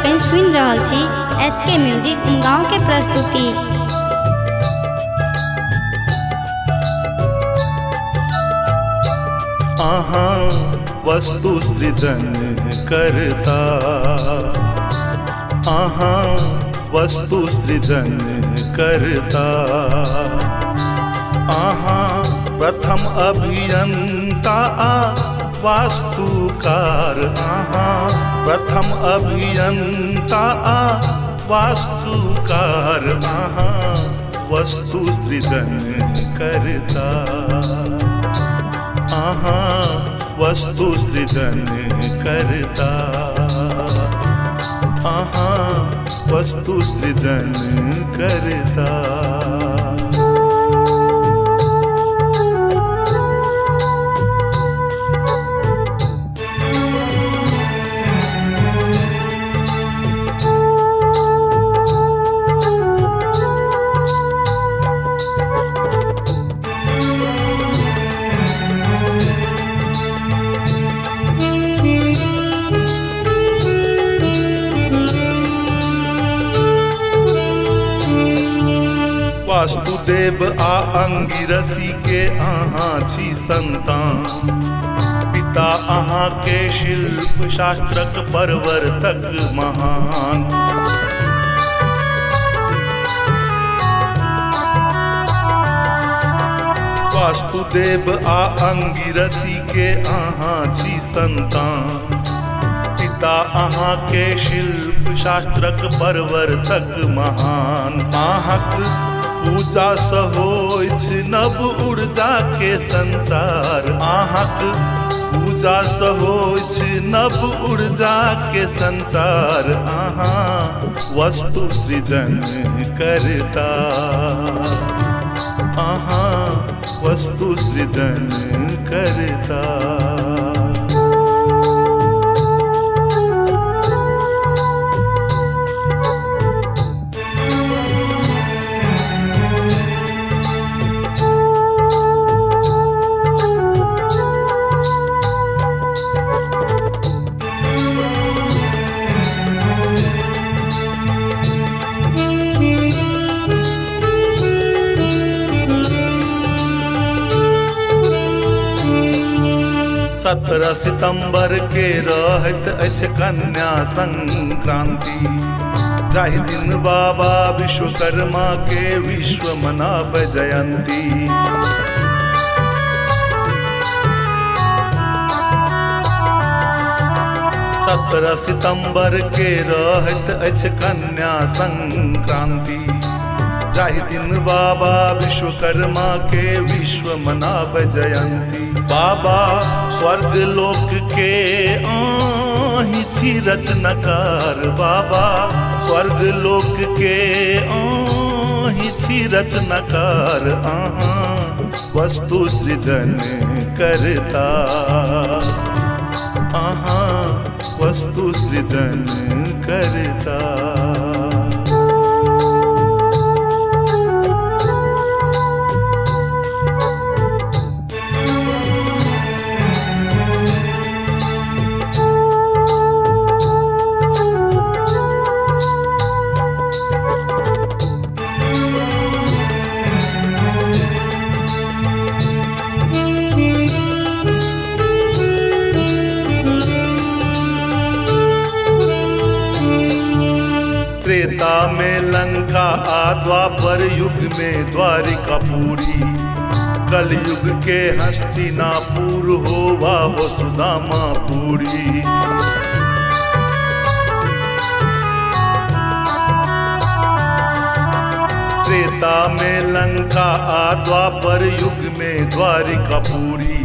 लोकनि सुनि रहल छी एसके म्यूजिक गांव के प्रस्तुति। अहाँ वस्तु सृजन करता, अहाँ वस्तु सृजन करता, अहाँ प्रथम अभियंता वास्तुकार, अहाँ प्रथम अभियंता वास्तुकार, अहाँ वस्तु सृजन करता, अहाँ वस्तु सृजन करता, अहाँ वस्तु सृजन करता। वास्तुदेव आ अंगिरसी के अहाँ छी संतान, पिता अहाँ के शिल्प शास्त्रक प्रवर्तक महान। वास्तुदेव आ अंगिरसी के अहाँ छी संतान, पिता अहाँ के शिल्प शास्त्रक प्रवर्तक महान। अहाँक पूजा सँ होइछ नव ऊर्जा के संचार, अहाँक पूजा सँ होइछ नव ऊर्जा के संचार, अहाँ वस्तु सृजन करता, अहाँ वस्तु सृजन करता। सत्रह सितम्बर के रहैत अछि कन्या संक्रांति, जाहि दिन बाबा विश्वकर्मा के विश्व मनाबे जयंती। सत्रह सितम्बर के रहैत अछि कन्या संक्रांति, जाहि दिन बाबा विश्वकर्मा के विश्व मनाबे जयंती। बाबा स्वर्ग लोक के अहीं छी रचनाकार, बाबा स्वर्ग लोक के अहीं छी रचनाकार, अहाँ वस्तु सृजन करता, अहाँ वस्तु सृजन करता। त्रेता में लंका आ द्वापर युग में द्वारिकापुरी, कलयुग के हस्तिनापुर हो वा हो सुदामापुरी। त्रेता में लंका आ द्वापर युग में द्वारिकापुरी,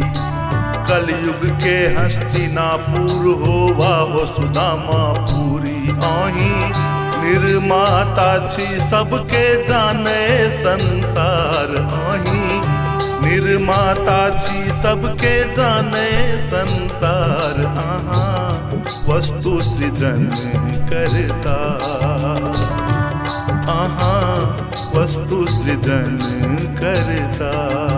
कलयुग के हस्तिनापुर हो वा हो सुदामापुरी। अहीं निर्माता छी सबके जाने संसार, अहीं निर्माता छी सबके जाने संसार, अहाँ वस्तु सृजन करता, अहाँ वस्तु सृजन करता।